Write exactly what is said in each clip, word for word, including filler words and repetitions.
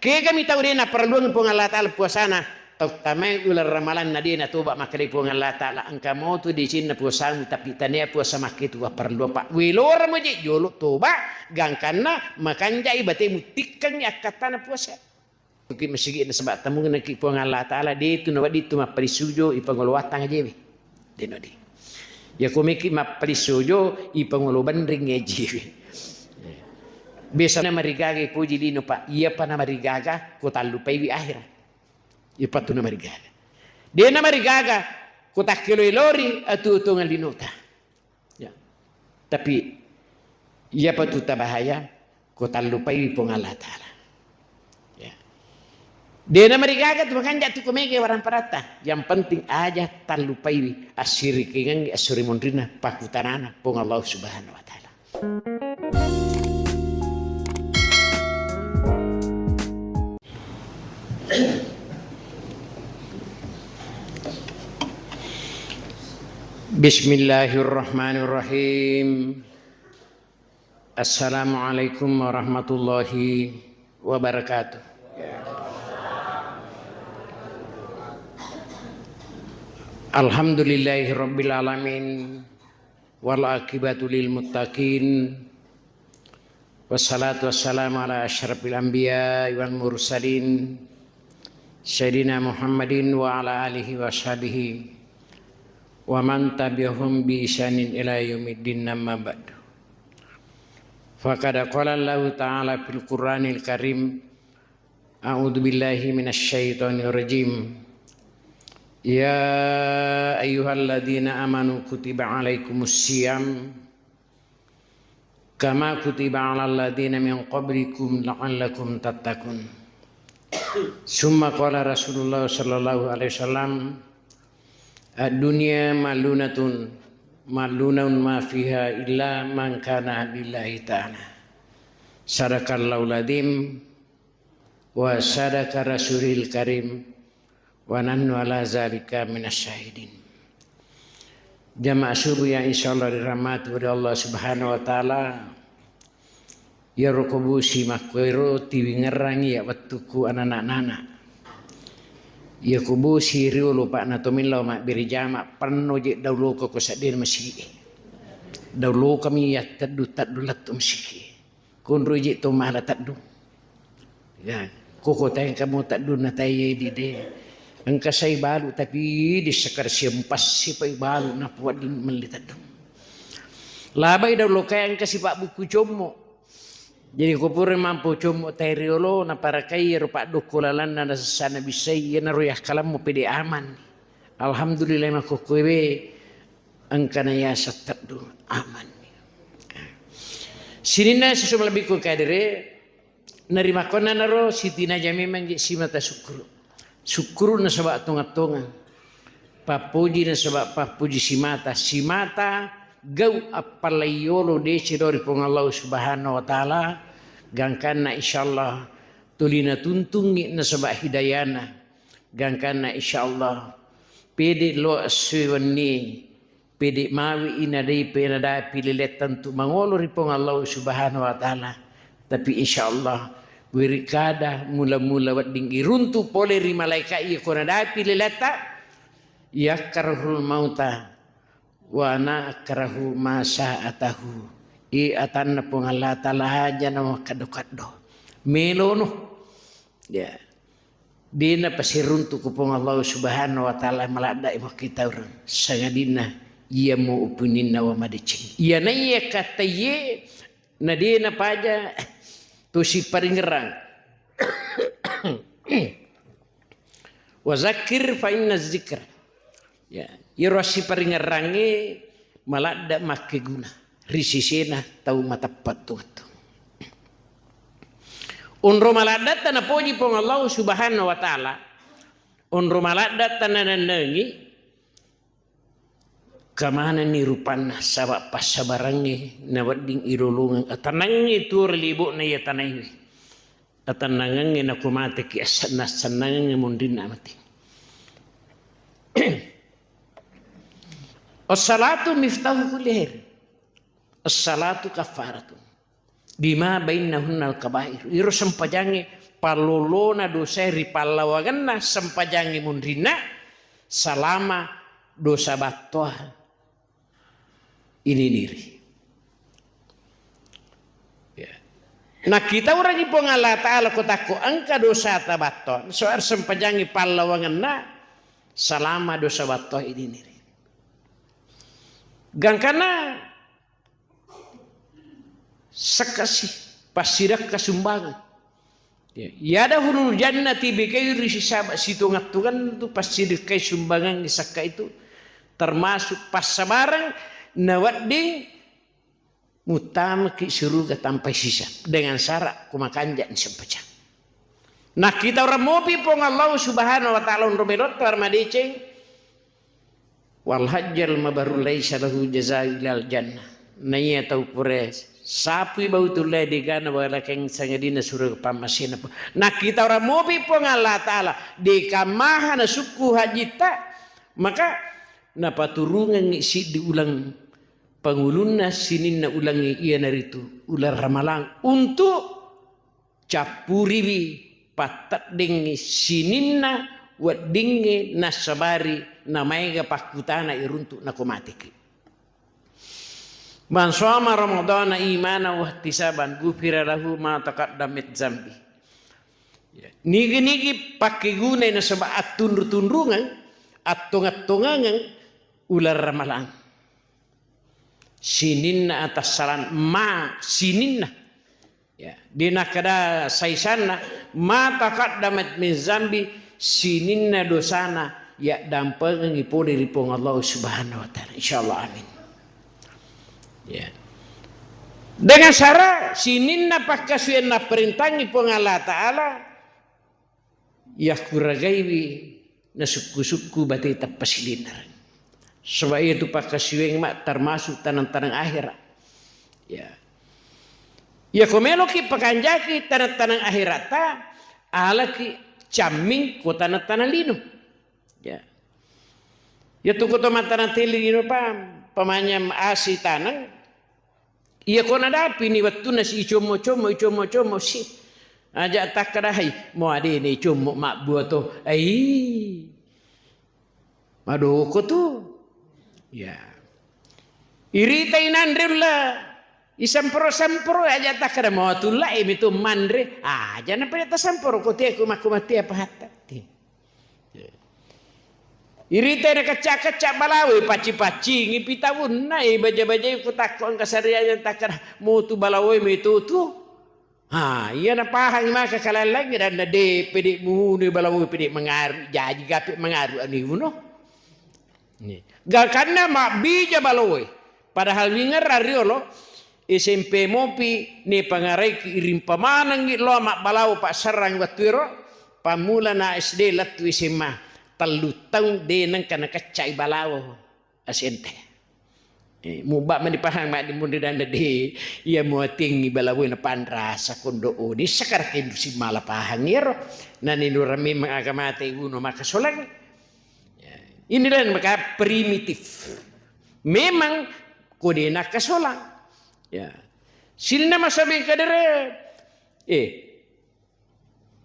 Tegami tau de' naparelluang Puang Allah Ta'ala puasana, tau tamai uleng Ramalanna de' natoba makkedai Puang Allah Ta'ala, engka motu decenna puasamu, tapi tania puasa makketu waparelluang, Pak. Weloramo je jolo toba, gangkanna makanjai batemu tikkengngi akkattana puasa. Ki masigi nasaba tamungnaki Puang Allah Ta'ala, de' tu nawedding tu mappalisujo ipangolo wattang ajewe. De' nodi. Yako meki mappalisujo ipangolo benring ajewe. Biasana marigaga ipoji lino, Pak. Iyapa namarigaga ko tallupaiwi akhira. Iyapa tu namarigaga. De' namarigaga ko takkelo-elori atu-atuongeng linota. Ya. Tapi iyapa tu tabahaya ko tallupaiwi Puang Allah Ta'ala. Ya. De' namarigaga tu makanja tu ko mega waramparatta. Yang penting aja tallupaiwi assirikingengngi, assuri monrinna, pakutanana Puang Allah Subhanahu wa Ta'ala. Bismillahirrahmanirrahim. Assalamualaikum warahmatullahi wabarakatuh. Alhamdulillahi rabbil alamin. Wal aqibatu lil muttaqin. Wassalatu wassalamu ala asyrafil anbiya wal mursalin, Sayyidina Muhammadin wa ala alihi wa sahbihi wa man tabi'ahum bi ihsanin ila yaumiddin, amma ba'du. Faqad qala Allahu ta'ala fil Qur'anil Karim, a'udzu billahi minasy syaithanir rajim. Ya ayyuhalladzina amanu kutiba alaikumus siyam kama kutiba alal ladzina min qablikum la'allakum tattaqun. Summa qala Rasulullah sallallahu alaihi wasallam, ad-dunya malunatun, malunun ma fiha illa man kana lillahi ta'ala. Sadaqallahul adzim wa sadaqa rasulil karim wa nahnu ala zalika minasy syahidin. Jamaah subuh yang insyaallah dirahmati oleh Allah Subhanahu wa Ta'ala, iyaro ko bosi makkuero tiwingerrangi ya wettukku anana-nana. Iya ko bosi riolo, Pak, natomillau mabbere jama, penno je dauloko ko seddena masigi. Daulokami ya teddu-teddu lettu masigi. Konro je to mala teddu. Ya, koko tae engka mo teddunna tae di de. Engka sai balu tapi di sekar siempassi pai balu napuadding melli teddu. Labai daulo kae engka sipa buku commo. Jadi ko pura mampu commo tae riolo naparakai ro paddokko lalanna nasessana bisai, iyanaro yakkalammu pede aman. Alhamdulillah makkokkoe we engkana yaseng teddu aman. Sininna sesuma lebbiku kadere, narimakonna naro sitinaja memang je simata sukkuru. Sukkuru nasaba tongeng-tongeng. Pappuji nasaba pappuji simata. Simata gau appalai yolo dece dori Puang Allah Subhanahu wa Ta'ala. Gangkanna insyaallah tuli natuntungi nasaba hidayana. Gangkanna insyaallah pede lo essue wenni. Pede mawi inadai penadapi liletta untuk mangolo ri Puang Allah Subhanahu wa Ta'ala. Tapi insyaallah, wirikkada mula-mula wedding iruntu pole ri malaika iya ko nadapi liletta, yakrahul mauta wa ana akrahu ma sa'atahu. I atanna Puang Allah Ta'ala aja na makkaddo-kaddo. Melono. Ya. Dena pasiruntu ku Puang Allah Subhanahu wa Ta'ala maladda makkitaureng sangadinna iya mu upuninna wa madeceng. Iya naiya kataiye na dena paja tu siparingerang. Wa zakir fa inna zikra. Ya, iyaro assiparingerrangnge maladda makkeguna ri sisena tau mateppa tu wettu. Onro maladdatta napoji Puang Allah Subhanahu wa Ta'ala, onro maladdatta nanennengi, kamanenni rupanna, saba passabarangnge nawedding ilolongeng atanangnge tuo ri libo'na iya tanaiwe. Atennangengnge nako mateki, assa-, nassennangengnge monrinna mate. As-salatu miftahu kulli khair. As-salatu kaffaratun lima bainahunnal kabair. Iro sempajangnge pallolona dosae ri pallawangenna sempajangnge munrinna, salama dosa battoa ininiri. Ya. Nakkitaurangngi Puang Allah Ta'ala ko takko engka dosata battoa, soal sempajangngi pallawangenna, salama dosa battoa ininiri. Gangkanna sekkasi, passidekka sumbangeng. Ya, yadkhulul jannati bighairi hisab, sitonga-tonganna tu passidekkai sumbangang sakka itu, termasuk passabareng nawedding muttamaki suruga tanpa hisab, dengan syarat ko makanja ni sempajang. Nakkita orang mopi Puang Allah Subhanahu wa Ta'ala onro melotta madeceng, Wal hajjal mabrur laisa lahu jaza'u illal jannah. Naiya tau pura sapui bau tullai degana walakeng sangadinna suruga pammasena. Nakkita orang mopi Puang Allah Ta'ala, deka maha nasukku hajitta, maka napaturungengngi siddi uleng pangulunna sininna ulengnge, iyanaritu uleng Ramalang, untuk cappuriwi patteddengngi sininna weddingnge nassabari namaega pakkutana iruntu nako mateki. Man shoma Ramadhana imana wahtisaban ghufira lahu ma taqaddama min dzambi. Ya. Nigi-nigi pakkegunai nasaba attunru-tunrungeng, attonga-tongangeng uleng Ramalang. Sininna atassalan ma sininna. Ya, de nakkeda saisanna, ma taqaddamat min zambi, sininna dosana yaddampengengngi pole ri Puang Allah Subhanahu wa Ta'ala. Insyaallah, amin. Ya. Dengan syarat sininna pakkasuwiang napparentangngi Puang Allah Ta'ala, yakkuragaiwi nasukku-sukku bateta pasilinnereng. Saba iyatu pakkasiwiang ma termasuk taneng-taneng akhirat. Ya. Ya ko meloki pakanjaki taneng-taneng akhiratta, alaki camming ko taneng-taneng lino. Ya. Yatu ko to mattaneng teli lino pa, pamanyam asi taneng, iya ko nadapini wettunna si icommo-commo, icommo-commo si. Aja takkadahai, mo adene icommo mabbua to. Ai. Madoko tu. Ya. Iritai nanre ulla. Isamporo-samporo aja takkada mo tulla e mitu manre. Aja na pada tasamporo ko teku makku mati apa hatta. Ti. Irita na kecca-kecca balawoi, pacci-paccingi pitawunna, eh, baja-bajai ku takko engka sariaja takkada mutu balawoi metu tu. Ha, iya na pahangi maka kalalang dan na de pede munu balawoi pede mangaru, jaji gape mangaru anu iuno. Ni. Gakanna mabbija balawoi. Padahal wingerra riolo, S M P mopi, ne pangaraiki iring pamanengngi lao mabbalawo passerrang wettuero, pammulana S D lettu S M A, tellu taung de nengka nakeccai balawo asente. Eh, mubba mani pahang maddi munri danda de, iya muatingi balawoi na panrasa kondo o, de sakara kendu simala pahang iyaro, nani nura memang agamata iwuno maka solang. Ya, inilah yang maka primitif. Memang kode nakkasolang. Ya. Sininna masabeng kadere. Eh.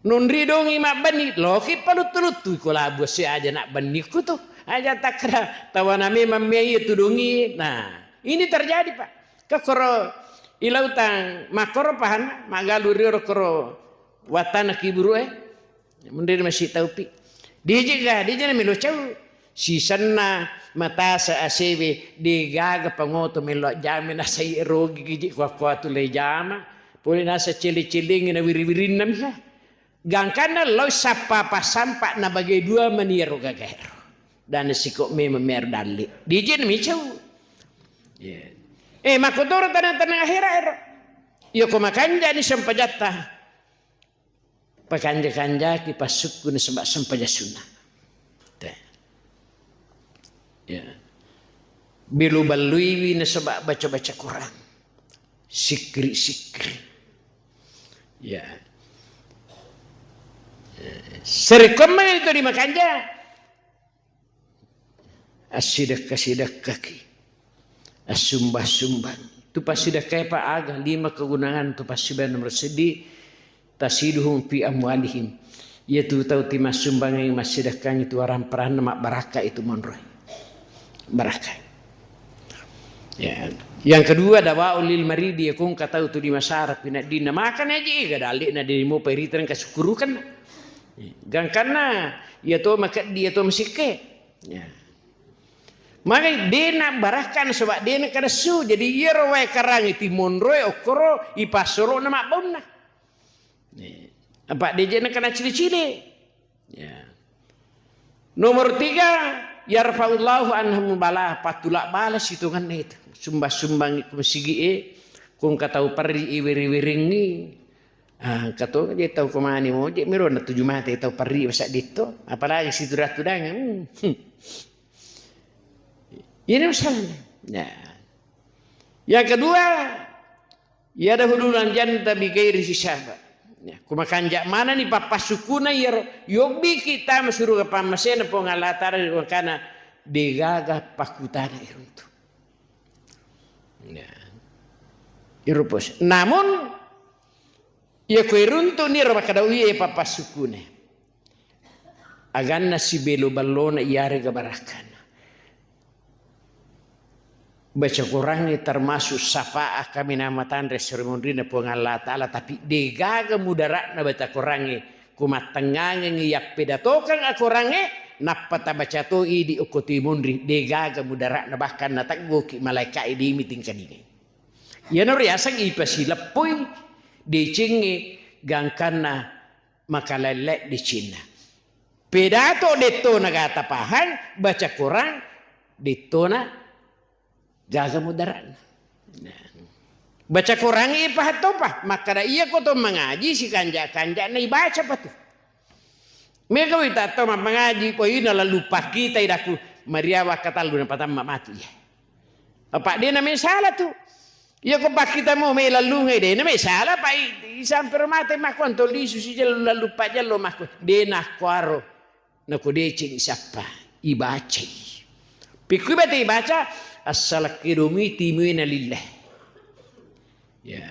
Nonri dongi mabbenni, loki paluttu-luttu ko labu si aja nak benni kutu. Aja takkada tawana memang mei itu dongi. Nah, ini terjadi, Pak. Kekoro ilautang makoro pahan magalu rioro koro watana kiburu eh. Menre masih taupi. Dijega, dijana melo cau. Sisenna matasa asewe, degaga pangoto melo jami nasai rogi giji kuakuatu le jama. Pole nasa cele-celengi na wiri-wirinna miha. Gangkanna lao sappa pasampa na bage dua mani ero gagaero. Dan siko memang mer dalle. Dijin micau. Ya. Eh, makotoro tanang-tanang akhirat ero. Iyo ko makanjani sempajatta. Pakanja-kanjaki passukku nasaba sempajang sunna. Te. Ya. Belu-belluiwi nasaba baca-baca Quran. Sikri-sikri. Ya. Serekomma itu di makanja. Assidekka-sidekkaki, assumbang-sumbang. Tu passidekkae pa aga lima kegunaan tu passidekka nomor seddi, tasiduhum fi amwalihim. Iyatu tau timassumbangngi, massidekkangngi tu waramparanna, mabbarakka itu monroe. Barakka. Ya. Yang kedua, dawaul lil maridi, yakung katau tu dimasara pinaddinna. Makana aja ega dalle'na demo pairitang kasukkurukan. Gangkanna iya to makeddi, iya to masikke. Ya. Magai dena barakkan sebab dena kadessu. Jadi iyaro wae karangi timonroe okkoro ipassolo'na mabbaunna. Apa deje na kana cili-cili. Ya. Nomor tiga, yarfa'ullahu anhum bala, patula bala sitonganna itu. Sumbang-sumbang ku masigi e, kung katau perri i weri-weringi. Ah, kato je tau komani mo, je miro na tuju mate tau perri masa ditto, apalagi situdah-tudangan. Hmm. Ini masalahnya. Ya. Yang kedua, yadkhulunal jannata bighairi hisab. Ya, kumakanja manani pappasukuna iyaro, yobbi kita masuruga pammasena Puang Allah Ta'ala, makana degaga pakutana iruntu. Ya. Irupus. Namun, iya ko iruntu niro makadau iye pappasukune. Aganna sibelo ballona iyarega barakkana. Baca Qurangnge termasuk syafaat kaminang matanre seri monrina Puang Allah Ta'ala, tapi degaga mudaratna baca Qurangnge, ko mattengngangengngi yappedatokeng akorangnge, nappa tabaca to idi okko timonri, degaga mudaratna, bahkan nateggoki malaika e demi tingkalingai. Iyanaro riaseng ipasileppoi decengnge gangkanna makalelle decenna. Pedato dettona gata pahang, baca Quran dettona gaga mudaratna. Nah. Baca Quran ipahang topa, makkada iya ko to mangaji sikanja-kanjana ibaca patu. Mega wita to mangaji ko ina lalu pakita idaku mariawa katallu napatamma matu iya. Apa de namai sala tu. Iya ko pakkita mo me lallungai de namai sala, pa i, i sampero mate makko anto lisu si jallo lallu pajallo makko. De nakkuaro. Nako deceng sappa ibacai. Pikkui bate ibaca, assalakkedomi timuena lillah. Ya.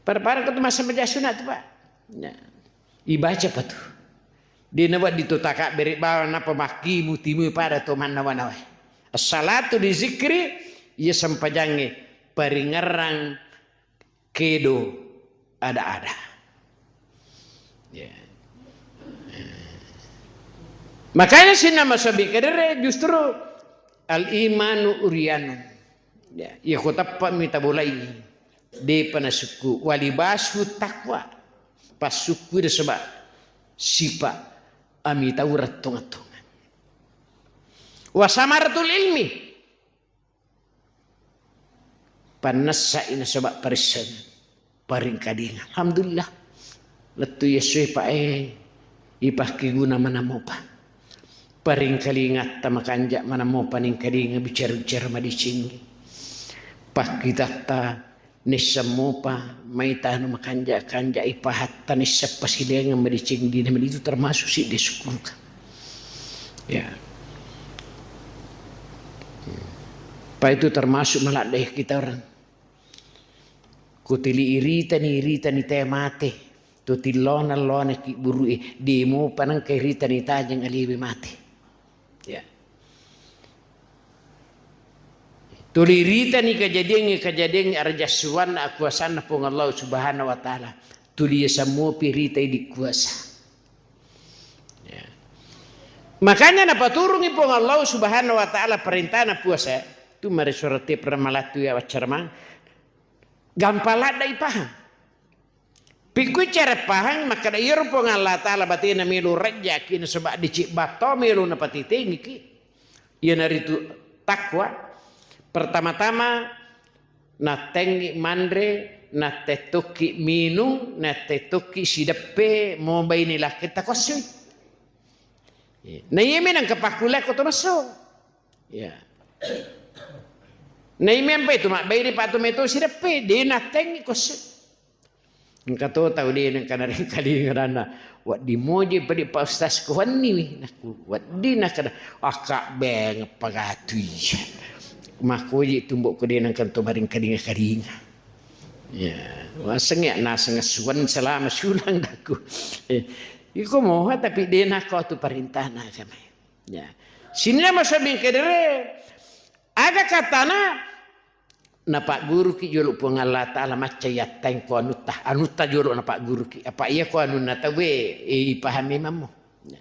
Para-para ko tu masa maja sunat tu, Pak. Ya. Ibaca pa tu. De nawedding to takabbere bawang nappa makkimu timui pada to mannawa-nawa. Assalatu li zikri, iya sempajangnge paringerrang kedo ada-ada. Ya. Makanya sinna masabi kedere justru al imanu uryanun. Ya, iya ko tappa mi tabolai. Depa nasukku walibasu takwa. Passukku de sebab sipa ami tau rattonga-tonga. Wasamaratul ilmi. Pannessai nasaba parissengnge, paringkalinga. Alhamdulillah. Lettu yessoe pa e ipakkiguna maneng mopa. Paringkalingatta makanja maneng mopa ningkalinga bicara-bicara madeceng. Pakkitatta nisseng mopa mai tanu makanja-kanja ipahatta nisseng pasilaingeng madeceng dina mani itu termasuk siddi sukkuruka. Ya. Pa itu termasuk maladde kita orang. Kutili iritani, iritani te mate. Tutillona-lona ki burui. Demo panengka iritani tajeng aliwi mate. Ya. Tuli iritani kejadiangnge, kejadiangnge arjassuwanna akuasanna Puang Allah Subhanahu wa Ta'ala. Tuli iya semmupi rita idi kuasa. Ya. Makanya napaturungi Puang Allah Subhanahu wa Ta'ala perintahna puasa. Tu mari surati pernah malatu ya waccarmang. Gampang ladda ipahang. Pikkui cara pahang, makkada iyaro Puang Allah Ta'ala batena melo rejjaki nasaba dicibba to melo napatitengiki. Iyanaritu takwa. Pertama-tama nattengngi manre, nattettokki minung, nattettokki sideppe mobaini lakketta kossui. Na iya menang kapakkulle ko to masso. Ya. Na iya mempe tu mabbaini pa to meto sideppe, de nattengngi kossui. Engka to tau de nengka naringkalinga ranna. Wedding moje pedi Pak Ustaz ko wenni wi. Nakku, wedding nakkeda, akka beng pagatu iya. Makkoje tumbok ko de nengka to maringkalinga-kalinga. Ya, waseng ya naseng suwan selama sulang daku. Eh, iko moha tapi dena kau tu perintahna agama. Ya. Sininna masabbing kedere, aga katana napagguruki jolo Puang Allah Ta'ala macca yatteng ko anutta, anutta jolo napagguruki. Apa iya ko anunna tauwe, eh, ipahami mammu.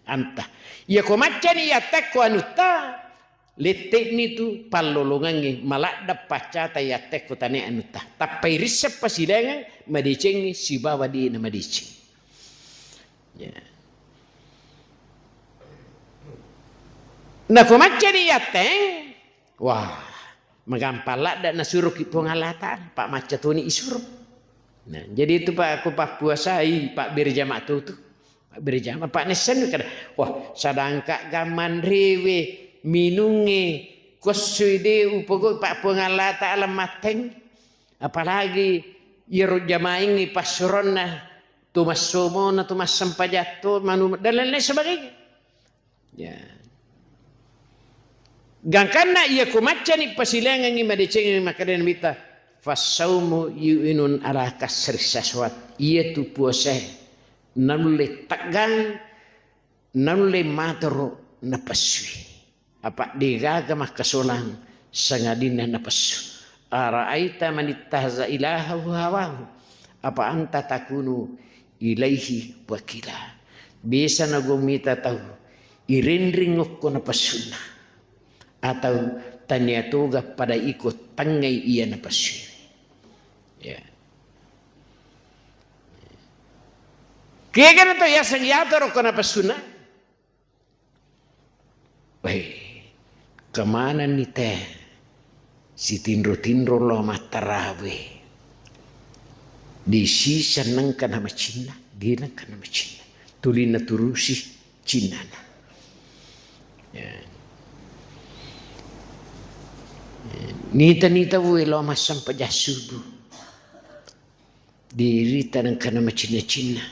Anta. Iya ko maccani yatteng ko anutta, lette'ni tu pallolongangnge maladda paccata yattekko tane anutta. Tappai risseng pasilaingeng madecengnge sibawa de' namadeceng. Ya. Nako maccani yatteng, wah, magampang ladda nasuroki Puang Allah Ta'ala, pa macca toni isuro. Nah, jadi itu Pak, aku pappuasai, Pak Berjama tu, tu. Pak Berjama, Pak Nessen kada. Wah, sadangka gammanrewe, minungnge, kossoi de upogau Pak Puang Allah Ta'ala matteng. Apalagi iyaro jamaingngi passuronna, tu massomona, tu massempajatto, manu, dan lain-lain sebagainya. Ya. Gangkanna iya ko maccani pasilaingengngi madecengengngi makkeda Nabitta, "Fassaumu yu'inun ala kasri syahwat." Iya tu puasae naulle teggang, naulle matoro napessui. Apa degaga makkasolang sangadinna napessu. Ara'aita manittahaza ilahahu hawahu. Apa anta takunu ilaihi wakila. Bisa nago mita tau irinring okko napessunna. Atau tania toga pada iko tengngai iya napessu. Ya. Kegana to yaseng yatoro okko napessunna. Weh, kemanani te sitinro-tinro lao mattarawe. Disisa nengka namacinna, de nengka namacinna. Tuli naturusi cinnana. Ya. Nita-nita wue lao massempajang subuh. Dirita nengkana macinna-cinna,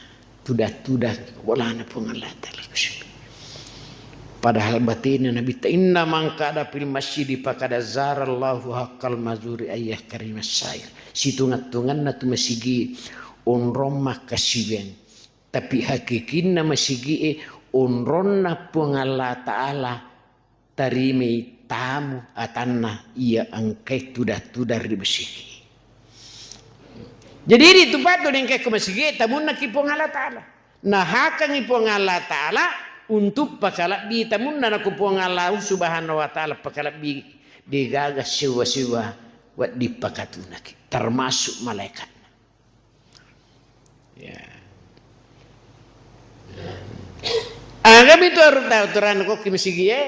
tudang-tudang bolana Puang Allah Ta'ala kusumi. Padahal batena Nabitta, "Inna man qa'ada fil masjidi faqad zarallahu haqqal mazuri ayyah karimas sair." Situnga-tunganna tu masigi onrong makkasiwiang. Tapi hakikinna masigie onronna Puang Allah Ta'ala tarimai tamu atanna iya engkae tudang-tudang ri masigi. Jadi ritu patu nengkae ko masigi tamunna ki Puang Allah Ta'ala. Nahakangi Puang Allah Ta'ala untuk pakalebbi tamunna nako Puang Allah Subhanahu wa Ta'ala pakalebbi degaga sewa-sewa wedding pakatunaki termasuk malaikatna. Ya. Agami tu harus tahu aturan kok ki masigi e.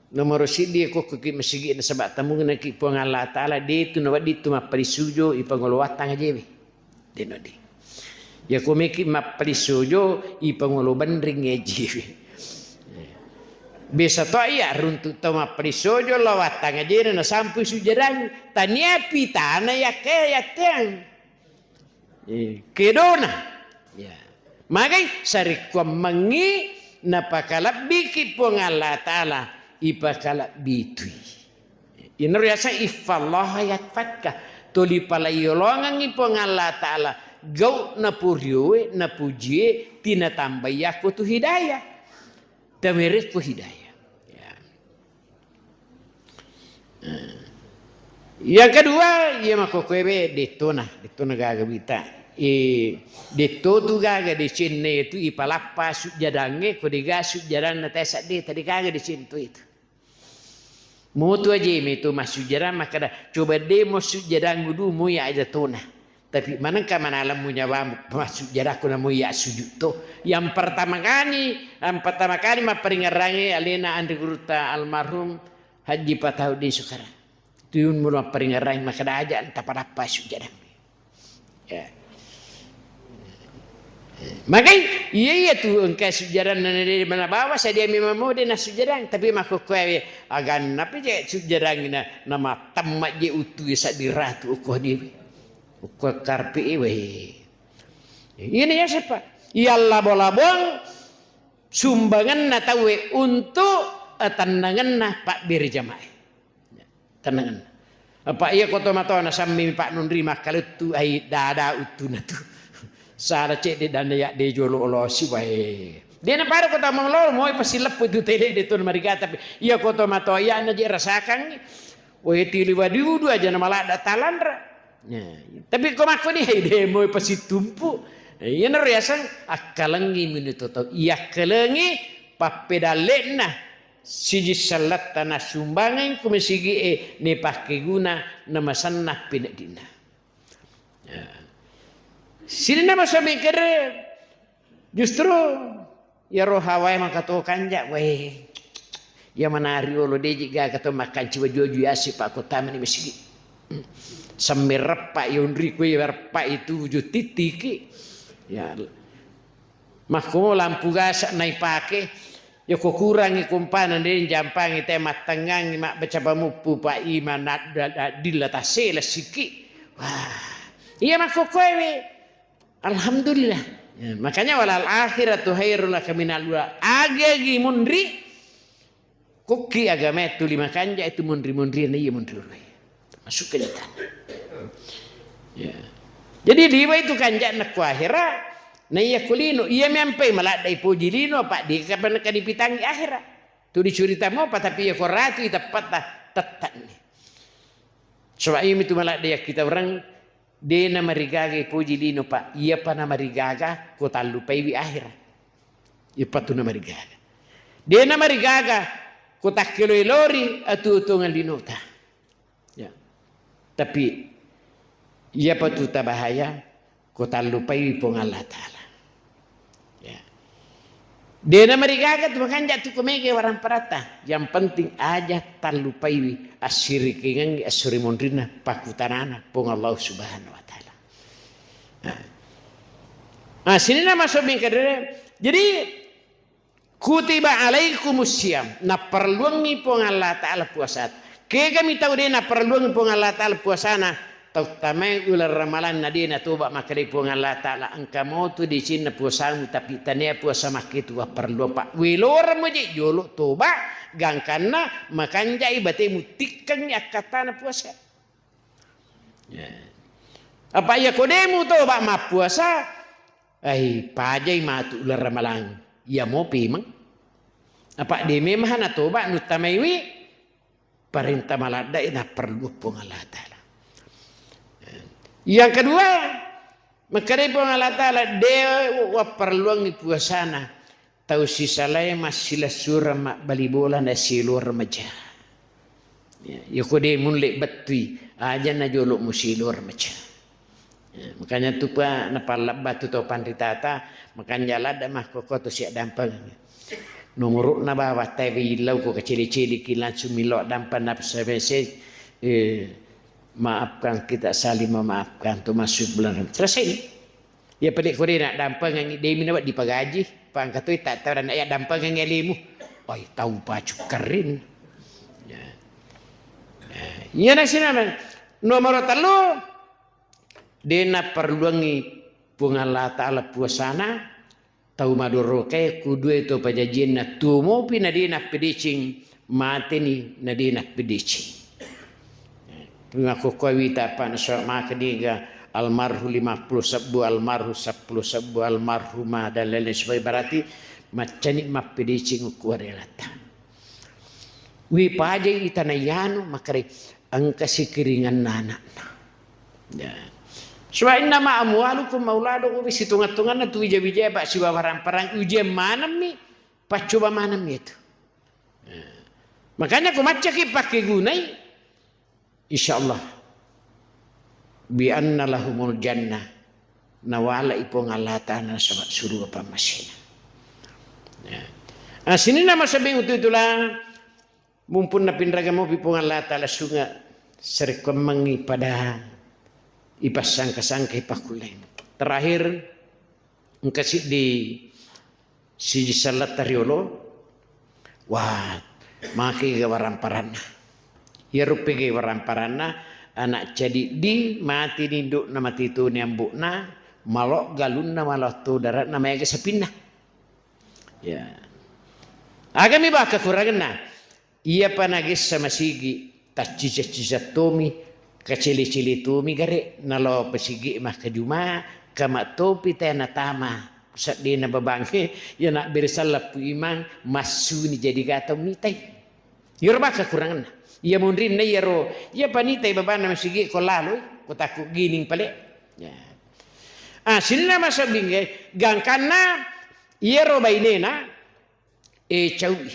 Nomor siddi ko ki masigi nasaba tamunna ki Puang Allah Ta'ala de tu nawedding tu mappari sujo ipangolo wattang ajewe. De no de. Ya ko meki mappari sujo ipangolo benring ajewe. Biasa to iya runtu tau mappari sujo lao wattang ajena nasampui sujadang tania pitana yakke yatteang. Eh, kedona. Ya. Magai sarekkuammengngi napakalebbiki Puang Allah Ta'ala, ipakalebbi tui. Inaro yaseng ihfallaha yahfadka. Tuli palaiyolongengngi Puang Allah Ta'ala, gau napurioe, napujie, tinatambai yakko tu hidayah. Tawerekko hidayah. Ya. Yang kedua, iya makkokkoe we dettona, dettona gaga wita. E, detto tu gaga decenna itu ipalappa sujjadangnge, ko dega sujjadanna tesa de, tadi gaga decento itu. Motu aje meto massujjadang makkada, coba de mo sujjadang udu mo ya aja tona. Tapi manengka manalemmu nyawamu, massujjadakko namo iya sujud to. Yang pertama kali, yang pertama kali mapparingerrangi alena Anri Gurutta almarhum Haji Patauddin Sukara. Tuyun mulo mapparingerrangi makkada aja anta padappa sujjadang. Ya. Magai iya iya tu engka sujjadang nana de mana bawa sadia memang mau de nasujjadang tapi makkokkoe aganna pe je sujjadang na nama temma je utu saddi ratu ko dewe. Ukko karpi iwe. Ini ya siapa? Iya labo-labong sumbanganna tauwe untuk, eh, tennanganna pabbere jamaah. Tennanganna. Apa iya ko to matoa nasammi Pak Nunri makkalettu ai dada uttuna tu. Sala cedde dan ya de jolo olosi wae. De na paro ko tamang lolo moi pasileppu tu tele de tu mariga, tapi iya ko to matoa iya na je rasakan. Wae tili wadiudu aja na maladda talanra. Ya, tapi ko makko di hai de moi pasitumpu. Iya naro yaseng akkalengi minuto tau. Iya akkalengi pappedalle'na. Siji sallatta nassumbangengngi ko masigi'e, nepakkeguna namasenna peneddinna. Ya. Sininna masomi kere, justru iyaro hawae makato kanja, wae. Iya manari olo deji gaga to makkanci waju-waju yasi pakkotamani masigi. Sammereppa yonri kue reppa itu wujud titiki. Ya. Makko lampu gasa naipake, yako kurangi kompana de jampangi te mattengngangi mabbaca pamuppu pa ima nadda-, dilla tasela siki. Wah, iya makko koewe. Alhamdulillah. Ya, makanya walal akhiratu khairul laka minal ula. Agi-agi munri, Kokki agamae tuli makanja itu munri-munrian iya munri urui. Masuk ke jatana. Ya. Jadi liwa itu kanja'na ku akhera, na iya ku lino, iya mempai maladda ipoji lino, apa di kapan kadipitangi akhera. Tu dicurita mopa, tapi iya ko ratu itappatta, tettakni. Coba iya mitu maladda iya kita orang, De namarigaga ipoji lino, Pak. Iyapa namarigaga ko tallupaiwi akhera. Iyapa tu namarigaga. De namarigaga ko takkelo-elori atuo-tuongeng linota. Ya. Tapi iyapa tu tabahaya ko tallupaiwi Puang Allah Ta'ala. Ya. De namarigaga tu makanja tu ko mega waramparatta. Yang penting aja tallupaiwi assirikingengngi, assuri monrinna, pakkutanana Puang Allah Subhanahu wa Ta'ala. Nah. Ah, sininna masomi kadere. Jadi, kutiba alaikumus siyam, naparelluangngi Puang Allah Ta'ala puasata. Kegami tau de naparelluangngi Puang Allah Ta'ala puasana, tau tamai uleng ramalang na de natoba makkeda Puang Allah Ta'ala, engka motu decenna puasamu, tapi tania puasa makketu wapparelluang, Pak. Weloreng moje jolo toba, gangkanna makanjai batemu tikkengngi akkattana puasa. Ya. Apa iya ko de mutoba mappuasa, ai pajai matu uleng ramalang. Iya mo pemeng. Apa de memang natoba nuttamaiwi parenta maladda na perlu Puang Allah Ta'ala. Yang kedua, makkedai Puang Allah Ta'ala, de wapparelluangngi puasana. Tau sisalae massilessureng mabbali bola na siluar remaja. Ya, yako de mulle bettui, aja na jolo musiluar remaja. Ya, makanya tu pa napallabba tu tau panritata, makanja ladda makkoko tu siaddampeng. Nomorokna bawang tai illau ko kecili-cili ki langsung milo addampeng na S M S, eh, maafkan kita saling memaafkan tu masuk bulan Ramadan. Selesai. Iya pale ko de naddampengengngi, de mi nawedding pagaji, pangkatoi tattara na iya dampengengngi alemu. Oi, tau pacukkarin. Ya. Ya, iya nasinameng. Nomoro tellu, de naparelluangngi Puang Allah Ta'ala puasana, tau madorokae kudue to pajajianna tuo mopi na de nappedeceng, mateni na de nappedeceng. Makkokkoe wita apa nasaba maka niga almarhum lima puluh sebbu, almarhum seppulo sebbu, almarhumah dan lain-lain sebagainya, berarti maccani mappedeceng ukku warelatta. Wi pajai itana yanu makare engka sikiringanna anakna. Ya. Sebab innama amwalukum auladukum, situnga-tunganna tu wija-wija ba sibawa parang-parang ujian manemmi, paccoba manemmi itu. Ya. Makanya ko maccaki pakkegunai, insyaallah, bi anna lahumul jannah, nawalai Puang Allah Ta'ala nasaba suruga pammasena. Ya. Ah, sininna masabbing utu itulah, mumpung napinraga mopi Puang Allah Ta'ala sunga sarekkuammengngi pada ipassangka-sangka ipakkulleng. Terakhir, engka siddi siji sallatta riolo, wah, makega waramparanna. Iyaro pegei waramparanna, anak cadiddi, mati ni indokna, mati toni ambo'na, malok galunna, malok to dare'na, maega sapinna. Ya. Agami baka kuragenna. Iyapa nagessa masigi, taccica-cica tomi, Kacili-cili tumi gare, nalo pesigi makkajuma, kama topi te natama seddena babangnge, iya nabbere salleppu imang, massuni jadi gata mitai. Iyaro baka kurangenna. Iya monrinna iyaro, iya panitai babanna masigi ko laloi, ko takku gining pale. Ya. Ah, sinna masabbingnge, gangkanna iyaro bainena, eh, caui.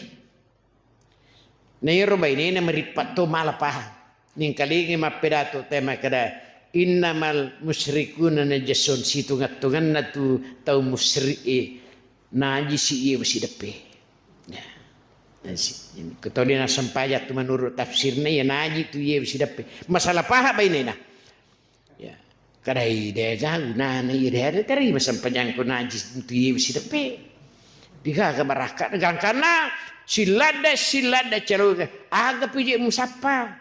Na iyaro bainena marippa to mala pahang. Ningkalingi mappedato te makkeda, "Innamal musyrikuna najasun," situnga-tunganna tu tau musyrik e, najisi iye wasideppe. Ya. Najisi. Ko tau de nassempajang tu menurut tafsirna, iya naji tu iye wasideppe. Masalah pahang bainena. Ya. Kadai de ga gunana iya de, ada terima sempajang ko najis tu iya sideppe. Digaga barakka gangkanna silladda, silladda calo aga pije musappa.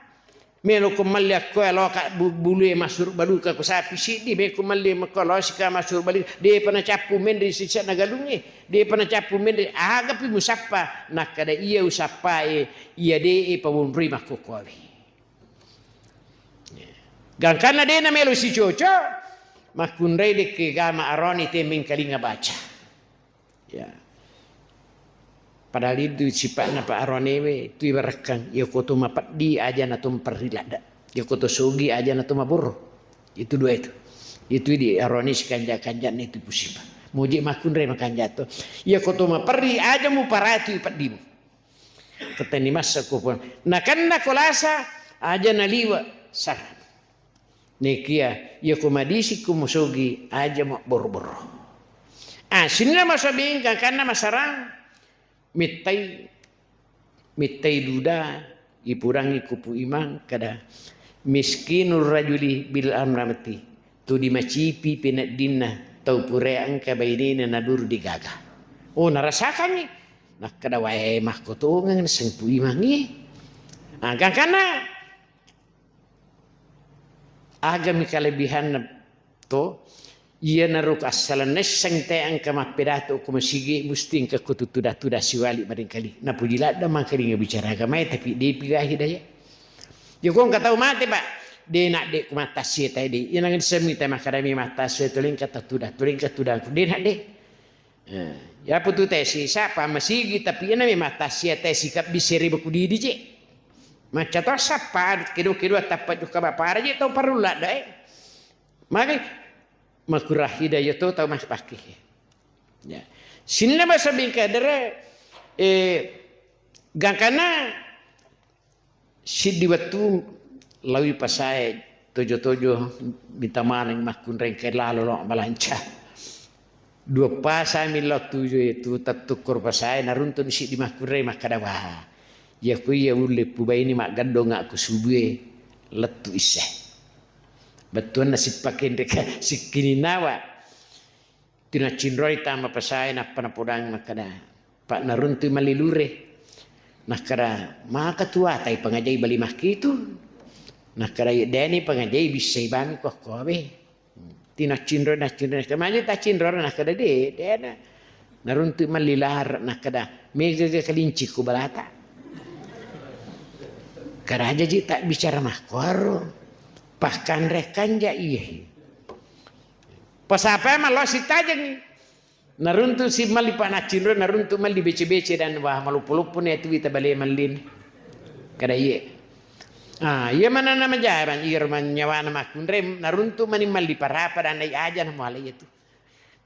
Melo ko malli akko elo ka bu-, bulu e masur baluka ko sapi siddi, me ko malli makko lo sika masur balu, de pana cappu menri sisa nagalunge, de pana cappu menri aga pi musappa, nakkada iya usappa e, iya de e pawonroi makko kowe. Gangkanna de namelo sicoco, makkunrai dekke gama aroni te mengkalinga baca. Ya. Padahal itu sipatna Pak Aronewe, tu ibarakkan, ya koto mapeddi aja na to mperri ladda. Ya koto sogi aja na to maboro. Itu dua itu. Itu di aroni sikanja-kanjana itu pusipa. Muji makkunrai makanja to. Ya koto maperri aja mu paratu peddimu. Ketenni massa ko Puang. Nakenna ko lasa, aja naliwa sarana. Nekia, iya ko madisi ko musogi, aja mabboro-boro. Ah, sinna masabing, gangkanna masarang, mittai, mittai duda, ipurangi kupu imang, kada miskinur rajuli bil amramati. Tu dimacipi peneddinna tau pura engka bainena naduru digaga. Oh, narasakangngi. Nakkeda, "Wae, makkotongeng naseng Pu Imang iye." Ah, gangkanna, agami kalebihanna to, iyanaro assalenna nesseng te engka mappedato ko masigi, musti engka ko tutuda-tuda siwali maringkali. Napuji ladda mangkalinga bicara agamae, tapi depi gahi daya. Iya ko engka tau mate, Pak. De nadde ku mattasie tae de. Iya nang semmi tae makkadami mattasie tolengka tatuda, tolengka tudangku. De nadde. Eh, ya putu tae si sapa masigi tapi iya nami mattasie tae si kabbi seribu ku didi je. Macca to sappa kedo-kedo tappa jokka bapara je tau parellu ladda e. Magi makurahida iya to tau mas pakke. Ya. Sinna basa bingka dere, eh, gangkana Siddi wettu laowi pasae tojo-tojo mita maneng makkunrai engkai lalo lao malanca. Dua pasami lao tuju e tu tettukkoro pasae naruntu siddi makkunrai makkada, "Wah, iya ko iya ulle pubaini maggeddong aku subue lettu isse." Bettuanna sippakenreka sikkininnawa. Tinaccinroi tama pasae nappa napodang makkada, "Pak, naruntui malli lure." Nakkada, "Maka tuatai pangajai bali makkitu." Nakkada, "Iya deni pangajai bissai bami ko akkoawe." Tinaccinroi, naccinroi, nakkada, "Magi taccinroi?" Nakkada, "De, dena." Naruntui malli lara, nakkada, "Megaga kalinci ku balata." Karajaji tak bicara makkuaro. Pakkanre kanja iye. Pasapai mallo sittajengngi. Naruntu si malli panaccinro, naruntu malli bece-bece dan wah maloppo-loppo ni atu wita bale mallin. Kada iye. Ah, iya manana majaman, iya manyawana makkunre, naruntu mani malli parapa dan nai aja na muala iya tu.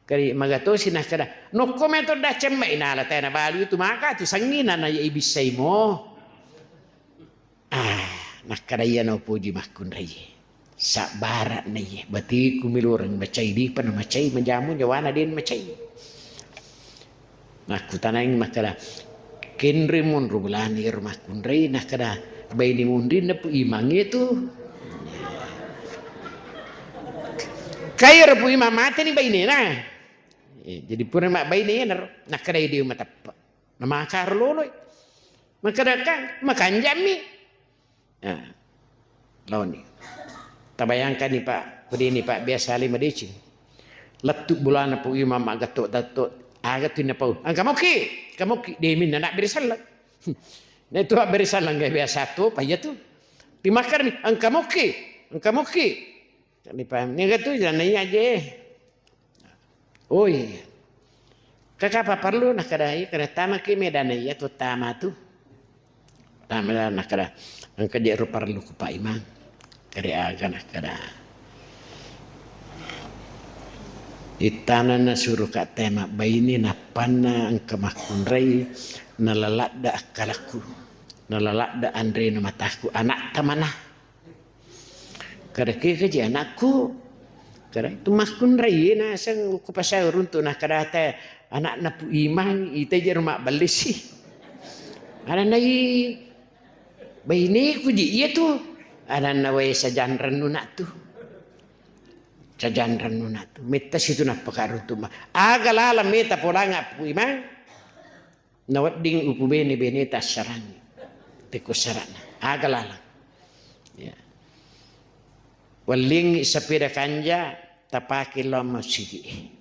Kari magatosi nakkada, "Nokko meto dacemme inala tena balu itu maka tu sangina na iya ibissaimo." Ah, nakkada iya na upoji makkunrai. Sabbara na iye, batiku miloreng macai dipa na macai majamu nyawana den macai. Nakkutanai makkada, "Kenre monro bulana iyaro makkunrai?" Nakkada, "Baine monrinna Pu Imang itu." Kairo Pu Imang mateni bainena. Eh, jadi pura mabbaine iyanaro. Nakkada, "Idi mateppe." Namakaro loloi. Makkada, "Kang, makanjammi." Nah, laoni. Tabayangkanni, Pak, kudini, Pak, biasa lima deceng. Lettu bulana Pu Imang maggatto-gatto, aga tu napau. "Engka mokki, engka mokki." Deminna nabbere sallang. Nah, itu abbere sallang gak biasa tu, apa iya tu. Dimakkarmi, "Engka mokki." Engka mukki. Niga tu dana iya je. Oh iya. Kakapa perlu nakkeda, iya, kada tamaki me dana iya tu tama tu. Tama nakkeda, engka je ro perlu ku Pak Imang. Kade aga nakkeda. Ittana nasuru ka tema baini nappanna engka makkunrai nalaladda akkalakku. Nalaladda anrena mataku anak tamana. Kada kega ji anakku. Kada tu makkunrai naseng ku pasai runtu nakkeda te anakna Pu Imang ita je rumah bellisi. Adanna i baineku ji iya tu. Adanna wae sajanrennuna tu. Sajanrennuna tu. Metta situ nappakaruntu ma. Aga lalang meta polanga Pu Imang. Nawedding upubene-beneta assarangngi. Tekko sara'na. Aga lalang. Ya. Wellingngi sepeda kanja tapake lao masigi.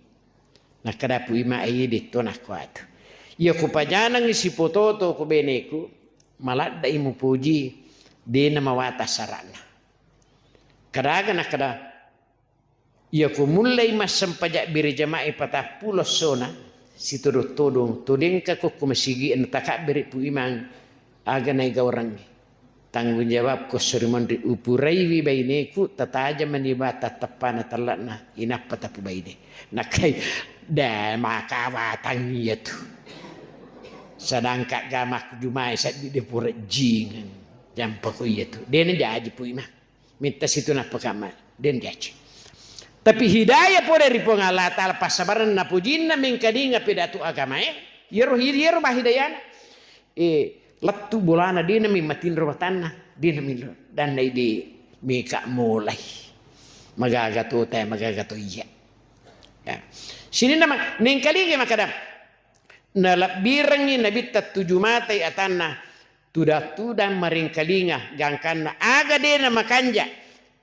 Nakkeda Pu Imang, "Ai, detto nakko atu. Iya kupajanangngi sipototo ko beneku, maladde'i mupoji, dena mawata sara'na." Kadaga nakkeda, "Iya ko mullei massempajang berejama'i patappulo essona, sitodong-todong, to dengka ko, ko masigi, na takabbere Pu Imang, aga naigaurangngi." Tanggung jawabku esso ri monri, upuraiwi baineku, tatajeng mani bata teppana telle'na, inappa tapubaine. Nakkai, de maka watang iyatu. Sedangkan gamaku jumai seddi de purejjingeng. Jampako iyatu. Dena jaji Pu Imang. Metta situ nappa kamma. Den jaji. Tapi hidayah pole ri Puang Allah Ta'ala passabarenna pujinna mengkalinga pidato agamae. Iyaro, iyaro bahidayana. Eh, lettu bolana, dena mi matinro matanna, dena mi lo-, danna idi meka molai. Magaga to te, magaga to iya. Ya. Sininna ma-, nengkalinga makkeda, nalebbirengngi Nabitta tuju matai atanna, tudang-tudang maringkalinga gangkanna aga dena makanja.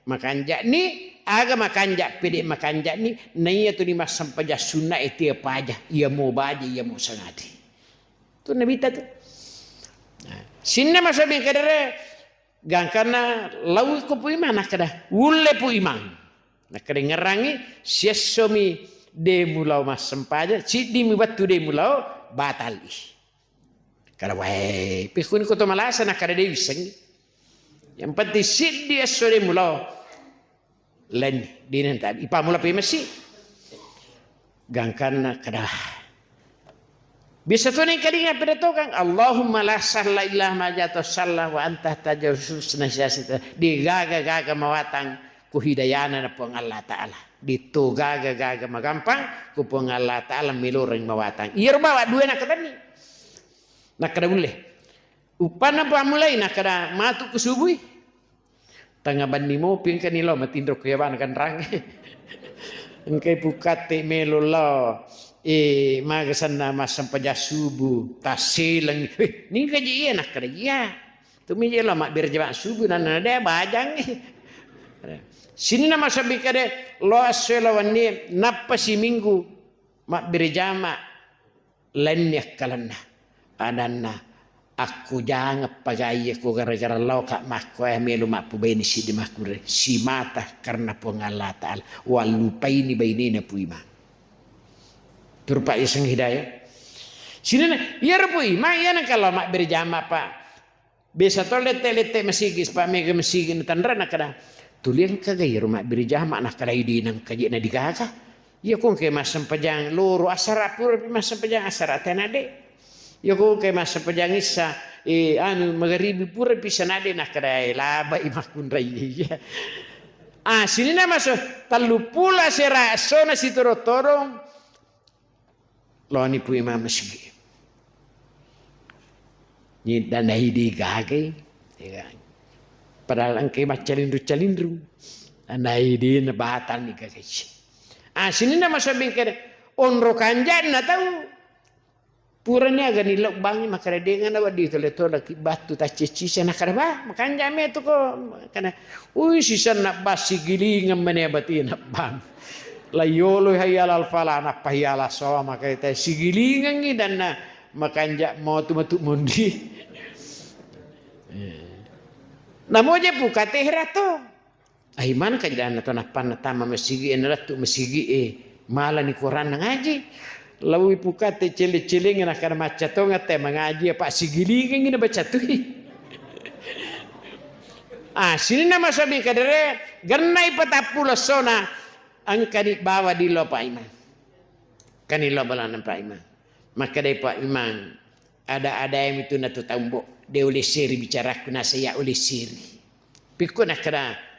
Makanja'ni, aga makanja, pede makanja'ni, naiya tuni massempajang sunna e tia paja, iya mo baja, iya mo sangadi. Tu Nabitta tu. Nah, sinna masabi kadere, gangkanna lawi ko Pu Imang nakkeda, "Ulle Pu Imang." Nakkeda, "Ngerangi, siessomi de mulao massempajang, siddimi wettu de mulao, batali." Kada wae, pekkuni ko to malasa nakkeda de wissengi. Yang penting siddi esso de mulao. Lainni, dina ta-, ipamula pe masi. Gangkanna kada. Bisa tu nengkalinga pidatokang, "Allahumma la sahla illa ma ja'altahu sahla wa anta taj'alus huzna idza syi'ta." Digaga-gaga mawatang ku hidayana na Puang Allah Ta'ala. Ditu gaga-gaga magampang ku Puang Allah Ta'ala miloreng mawatang. Iyaro bawa dua nakkadanni. Nakkeda ulle. Uppanna pammulai nakkeda matu ku subui. Tengnga benni mopi engkani lao matinro ku yawana ganrang. Engkai pukatte melo lao. Eh, maga senna massempajang subuh, tasseleng. Eh, ningka je iya nakkeda iya. Tumi je lao mabbere jama subuh nanna de bajang. Sinna masabbi kade lo esso lawanni nappa siminggu mabbere jama. Lainni akkalenna. Adanna, akkujangeng pagaie ko gara-gara laoka makkoe melo mappubaini siddi makkunrai. Simata karena Puang Allah Ta'ala. Wallupaini bainena Pu Imang. Turupa yaseng hidayah. Sinena, iyaro Pu Imang, iya nengka lao mabbere jama, Pak. Biasa to lette-lette masigi, sapa mega masigi na tanra nakkeda, "Tuli engka ga iyaro mabbere jama?" Nakkeda, "Idi nengka je na digaga. Iya ko engka massempajang loro asara pura pi massempajang asara tena de. Iya ko engka massempajang issa, eh, anu magaribi pura pi sana de." Nakkeda, "Eh, labai makkunrai." Iya. Ah, sinina maso telluppulo asera essona sitodong-todong. Loni Pu Imang masigi. Ni dana idi gagai. Ya kan? Padahal engkai maccalinru-calinru. Dana idi na batal ni gagai. Ah, sinina maso bingkere. Onro kanja'na tau. Purani aga ni lobbangi makkaredengana waddi tole-tole ki battu taccicisa nakkeda, "Bah, makanja metu ko." Kana, "Ui, sisenna bang sigilingeng mane batina bang. La yoloi hayya alal falah, nappa hayya alas shalah, maka ita sigilingengi danna makanja motu matu mondi." Eh. Namo je pukatehra to. Ai maneng kajadanna to nappanna tama masigi e, nalettu masigi e, malani koranna ngaji. Lawi pukate cele-celengnge nakkada macca tonga te mangaji apa sigilingengngi nabaca tui. Ah, sininna masomi kadere gennai patappulo essona engkani bawa dillo Pak Imang. Kani lo balana Pak Imang. Makkedai Pak Imang, ada-ada mitu natu taumbo, de oleh seri bicaraku nasa ya oleh seri. Pikko nakkada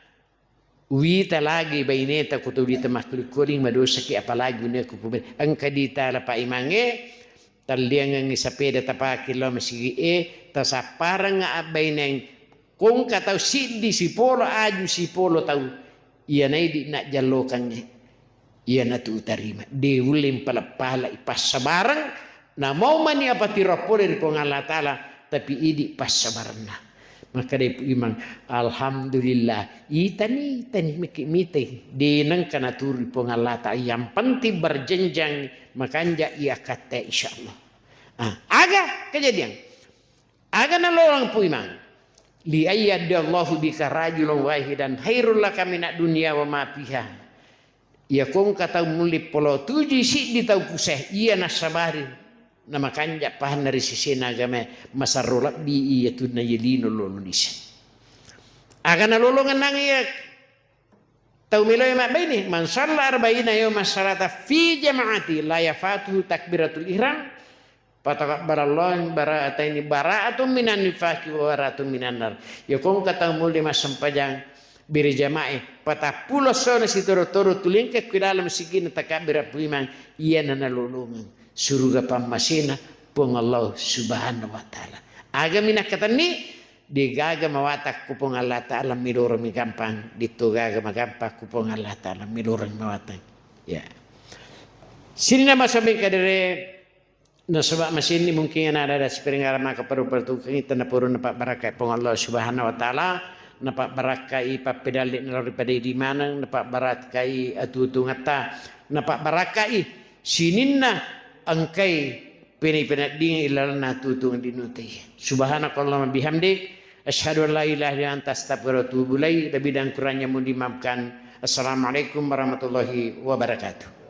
Wita lagi baineta ko tuli tamakkuli-kuli madosaki apalagi ne ko pubene. Engka ditala Pak Imangnge, talliangengngi sapeda tapake lao masigi e, tasappareng abbaineng kongka tau siddi sipolo aju sipolo tau. Iyana idi najjallokangnge. Iyanatu utarima. De ulle mpala-pala i passabareng, namau mani apa tiro pole ri Puang Allah Ta'ala, tapi idi passabarenna. Makkedai Pu Imang, "Alhamdulillah, itani, itani miki mitai. De nengka naturu Puang Allah Ta'ala. Yang penting berjenjang makanja i akatta insyaallah." Ah, aga kejadian? Aga nalolong Pu Imang? "Li ayyadiyallahu bika rajulan wahidan khairul laka minad dunya wa ma fiha." Iya kongka tau mulli polo tuju siddi tau puse, iya nassabari namakanja pahanna ri sesena agama masarro lebbi iya tunna iya lino lolo lise. Aga nalolongennang iya tau meloe mabbaine, "Man shalla arba'ina yauman shalata fi jama'ati la yafatuhu takbiratul ihram, fatakabbarallahu bara'ataini bara'atun minan nifaqi wa bara'atun minan nar." Iya kongka tau mulli massempajang berjamae patappulo essona sitoro-toro tulingke ku dalam siginna takabbira Pu Imang, iyana nalolongeng suruga pammasena Puang Allah Subhanahu wa Ta'ala. Aga minakkatenni, degaga mawatang ku Puang Allah Ta'ala milorong migampang, ditto gaga magampang ku Puang Allah Ta'ala milorong mawatang. Ya. Sininna masomi kadere Nasaba masenni mungkin ada-ada siparingara maka paru-paru tukang itu napurun napabbarakkai Puang Allah Subhanahu wa Ta'ala, napabbarakkai pappedalli nalori pada idi maneng, napabbarakkai atutungatta, napabbarakkai sininna engkai peni-, penedding ilalanna tutung dinutai. Subhanakallahumma bihamdik, asyhadu an la ilaha illa anta astaghfiruka wa atubu ilaik. Lebih dan kurangnya mohon dimaafkan. Assalamualaikum warahmatullahi wabarakatuh.